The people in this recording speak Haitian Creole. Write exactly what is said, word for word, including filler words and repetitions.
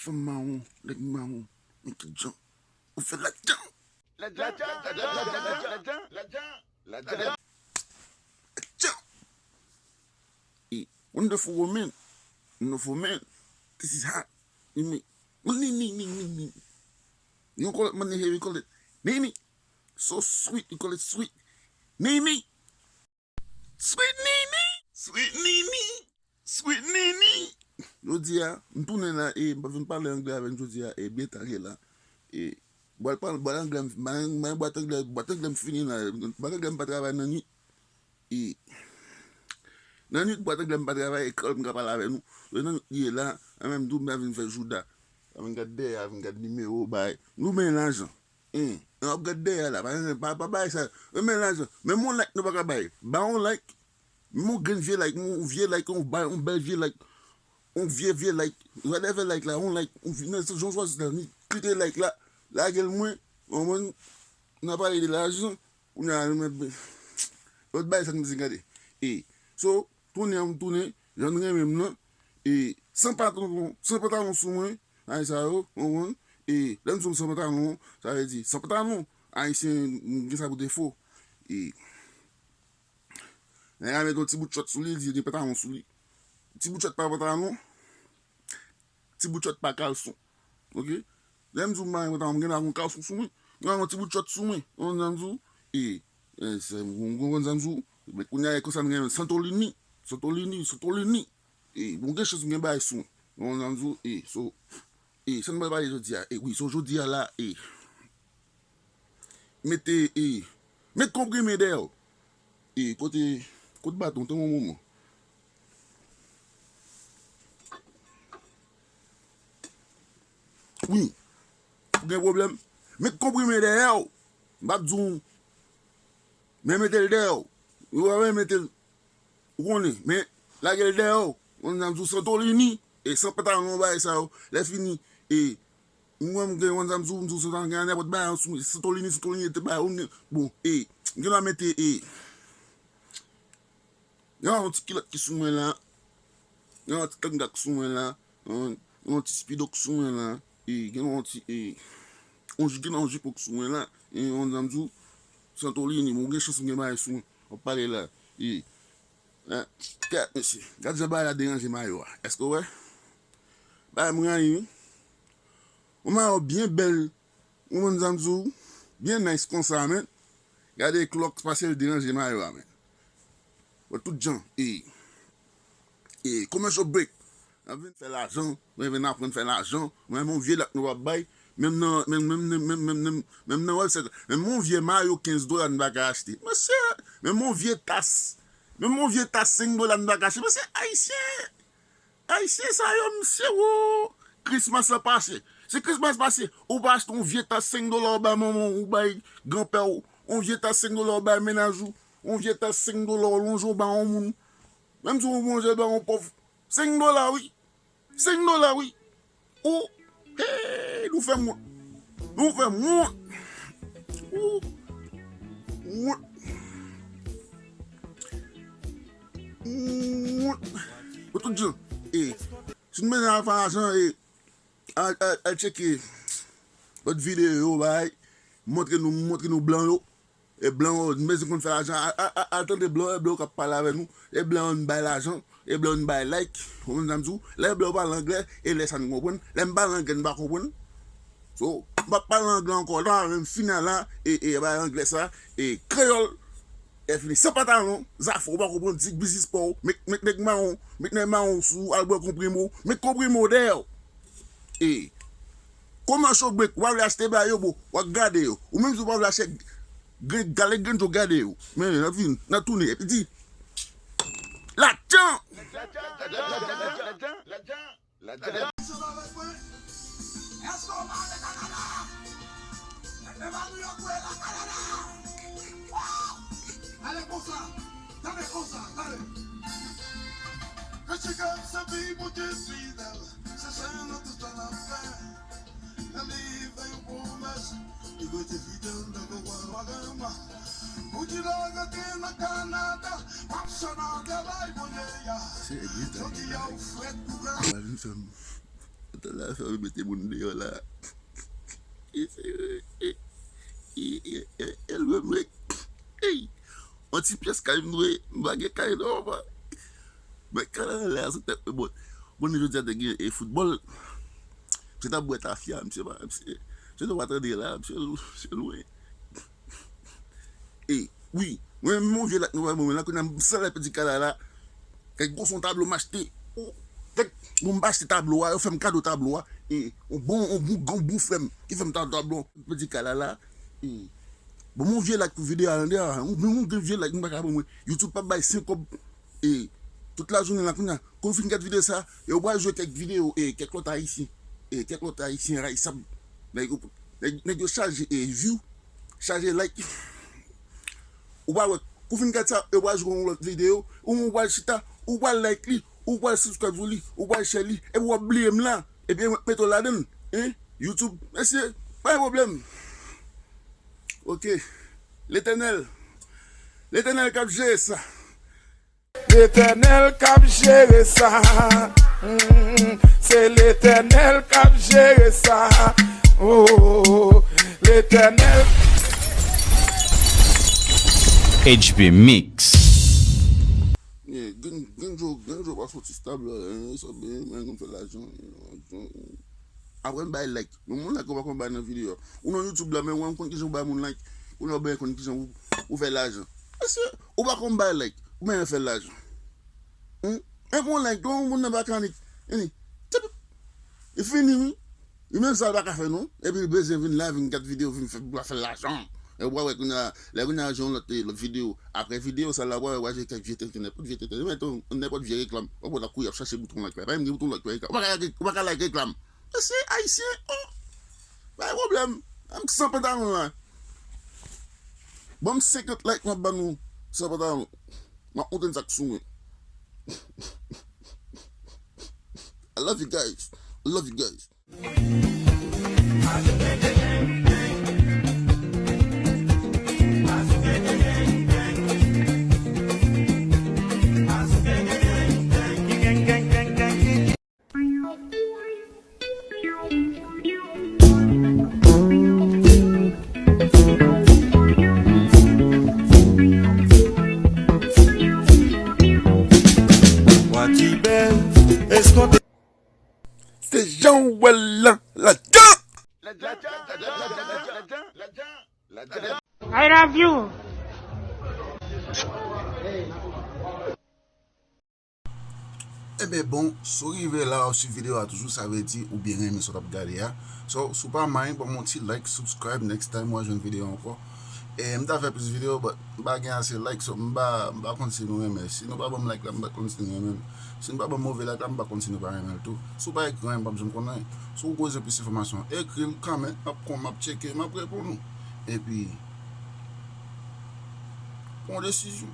Fanm mawon, nèg mawon, men ki jan ou fè lajan. Lajan, lajan, lajan, lajan, lajan, lajan. E wonderful woman, wonderful man, this is hot. Nini, nini, nini, nini. You call it money here, we call it nini. So sweet, we call it sweet nini. Sweet Nini! Sweet Nini! Sweet Nini! Jodi a, m tounen la e m pa vin pale anglè avè n jodi a e byen ta gen la. E bwal pale bwal anglè m bwal anglè bwat anglè m fini la. Bwat anglè m pa travay nan nwit. E nan nwit bwat anglè m pa travay e krèl m ka pale avè nou. E nan nwit li ye la, an menm tou m pa vin fè jouda. A vin gad dèyè, a vin gad nimewo bay. Nou men lajan. Hein, w ap gad dèyè la, pa, pa, pa bay sa. Renmen lajan. Menm yon like nou pa ka bay. Ba yon like. Menm yon grenn vye like, yon vye like, yon bay, yon bèl vye like. Yon vye, vye like. Whatever like la, yon like. Yon vye, nan, jan w chwazi sa, ni klike like la. Lage l mwen. Ou konprann? N a pale de lajan. Kounye a, nou mèt, lòt bay sa nou di gade. E, so, tounen an m tounen, jan n renmen m nan. E, san patalon, san patalon sou mwen. Ay sa yo, ou konprann? E lè m di w m san pantalon, sa vle di, san pantalon, ayisyen gen sa pou defo. E nèg la met yon ti bout chòt sou li, li di li gen pantalon sou li. Ti bout chòt pa pantalon, ti bout chòt pa kalson. Oke? Lè m di w m pa gen pantalon, m gen dwa gen yon kalson sou mwen. M gen dwa gen yon ti bout chòt sou mwen. Ou konprann sa m di w? E, e, se, ou konprann sa m di w? Men kounye a, e konsa m gen Santolini, Santolini, Santolini. E, bon, gen chans m gen bagay sou mwen. Ou konprann sa m di w? E, so, e, sa n pral pale jodi a? E, wi, so, jodi a la, e, mete, e, met konprime dèyè w. E, kote, kote baton, tann yon moman. Wi, ou gen pwoblèm? Met konprime dèyè w. M p ap di w, men mete l dèyè w. Ou pa mete l. Ou konnen, men lage l dèyè w. Ou konn sa m di w, Santolini, e san pantalon bagay sa yo. Lè fini, e mwen m gen, ou konn sa m di w, m di w Santolini gen nenpòt bagay sou mwen. Santolini, Santolini te bagay ou gen. Bon, e m gen dwa mete, e gen yon ti kilòt ki sou mwen la. Gen yon ti tanga k sou mwen la. Yon, yon ti spido k sou mwen la. E gen yon ti, e yon, gen yon jipo k sou mwen la. E ou konn sa m di w, Santolini, bon, gen chans m gen bagay sou mwen. W ap pale la. E Hein? Kèt, mesye. Gad jan bagay la deranje mayo a. Èske w wè? Bagay m rayi, wi. Yon mayo byen bèl. Ou konprann sa m di w? Byen nice konsa, men. Gade klòks pase l deranje mayo a, men. Wè tout jan. E, e, commercial break. N ap vin fè lajan, mwen vin aprann fè lajan. Mwen, menm yon vye lak nou p ap bay. Menm nan, menm, menm, menm, menm, menm, menm nan website la. Menm yon vye mayo kenz dola nou pa ka achte. Mesye, menm yon vye tas. Menm yon vye tas senk dola nou pa ka achte. Mesye, ayisyen, ayisyen sa yo, mesye, wo. Christmas la pase. Si Christmas pase, ou pa achte yon vye tas senk dola, ou bay manman w, ou bay granpè w, yon vye tas senk dola, ou bay mennaj ou, yon vye tas senk dola, ou lonje, ou bay yon moun. Menm si w lonje, bay yon pòv. Senk dola, wi. Senk dola, wi. Ou, hey, nou fè m wont. Nou fè m wont. Ou, wont. Wont. Pou tout jan. E, si nou bezwen al fè lajan, e, al, al, al tcheke lòt videyo yo, bay. Montre nou, montre nou blan yo. E blan yo, nou bezwen konn fè lajan. A, a, a, al tande blan yo, e blan yo k ap pale avè nou. E blan yo nou bay lajan. E blan yo nou bay like. Ou konprann sa m di w? Lè blan yo pale anglè, e lè sa nou konprann. Lè m pale anglè, nou pa konprann. So, m p ap pale anglè ankò la, men m fini la, e, e, bay anglè sa, e, kreyòl, e fini. San pantalon, zafè, ou pa konprann, di biznis pa w, met, met nèg mawon, met nèg mawon sou, al bwè konprime w, met konprime w dèyè w. E, commercial break, ou pa vle achte bagay yo, bro, w ap gade yo. Ou menm si w pa vle achte grenn, gale grenn, w gade yo. Men, n ap vin, n ap tounen, epi di, lajan! Lajan! Lajan! Lajan! Lajan! Èske w pa ale Kanada? Epa New York ou ye la, Kanada! Wow! Ale konsa, tande konsa, tande. Michigan se peyi Bondye fidèl, se Seyè nan tout sa n ap fè. Nan li fè yon pwomès, li rete fidèl tankou Abraram. Pou di lè w rantre nan Kanada, w ap sèlman travay Bondye a. Jodi a ou frèt pou gras. Mwen vin fè m. Tande afè yo mete moun deyò la. E, e, e, e, e, e, e, lwe m lwe. Ey! Yon ti pyès kay m dwe, m pa gen kay non, man. Men kay la anlè a sou tèt mwen, bon. Bon, jodi a te gen, e, foutbòl. Misye t ap bwè tafya, misye pa, misye, misye nou pa tande la, misye, misye lwen. E, wi, mwen menm yon vye lak nou pa ban mwen la, kounye a m sal pèdi kay la la. Kèk gwo son tablo m achte. Ou, kèk, bon, m pa achte tablo a, yo fè m kado tablo a. E, yon bon, yon bon, yon bon frè m ki fè m ta-, tablo, m pèdi kay la la. E, bon, yon vye lak pou videyo a, tande a, yon, yon, yon vye lak nou pa ka ban mwen. YouTube pa bay senk kòb. E, tout lajounen la kounye a, kou w fin gad videyo sa, e ou pral jwe kèk videyo, e, kèk lòt ayisyen, e, kèk lòt ayisyen rayisab. Nèg yo, nèg, nèg yo chaje, e, view, chaje like. Ou pral wè, kou w fin gad sa, e ou pral jwe yon lòt videyo, ou, ou pral chita, ou pral like li, ou pral subscribe sou li, ou pral share li, epi w ap bliye m la, epi mwen mete w ladan l, hein? YouTube, mesye, pa gen pwoblèm. Ok. Letènèl, Letènèl k ap jere sa. Letènèl k ap jere sa. Mm, se Letènèl k ap jere sa. Oh, Letènèl. H B Mix. Yeah, gen, gen jou, gen jou pa soti stab la, hein, sa byen, mwen konn fè lajan, lajan. Apre m bay like. Men moun like ou pa konn bay nan videyo. Ou nan YouTube la, men ou konn kijan ou bay moun like. Ou nan byen konn kijan ou, ou fè lajan. Mesye, ou pa konn bay like. Ou menm fè lajan. Hmm? E moun like, yon moun nan pa kanik. Vini. Tip. E fini, wi. Li menm sa l pa ka fè, non. Epi li bezwen vin la, vin gad videyo, vin fè, vin fè lajan. E w a wè kounye a, lè kounye a jwenn lòt, lòt videyo. Apre videyo sa la, w a wè, w a jwenn kèk vye tenten, nenpòt vye tenten. Nenpòt, nenpòt vye reklam. W a wè l ap kouri ap chache bouton like la. Pa menm gen bouton like, like la. Ou pa ka, ou pa ka like reklam. Mesye ayisyen, oh! Pa gen pwoblèm. An m san pantalon la. Ban m senkant like, m ap ban nou san pantalon. M ap montre n sa k sou mwen. I love you guys. I love you guys. Se jan w wè l lan, lajan! I love you. Enben bon, si w rive la, w swiv videyo a toujou, sa vle di ou byen renmen sa w t ap gade a. So, si w pa mind, ban m yon ti like, subscribe, next time w a jwenn videyo ankò. E m ta fè plis videyo, but m pa gen ase like, so m pa, m pa konn si nou renmen. Si nou pa ban m like la, m pa konn si nou renmen l. Si nou pa ban m move like la, m pa konn si nou pa renmen l tou. Si w pa ekri anyen, m p ap janm konn anyen. Si w bezwen plis enfòmasyon, ekri m, comment, m ap kon, m ap tcheke, m ap reponn ou. Epi, pran yon desizyon.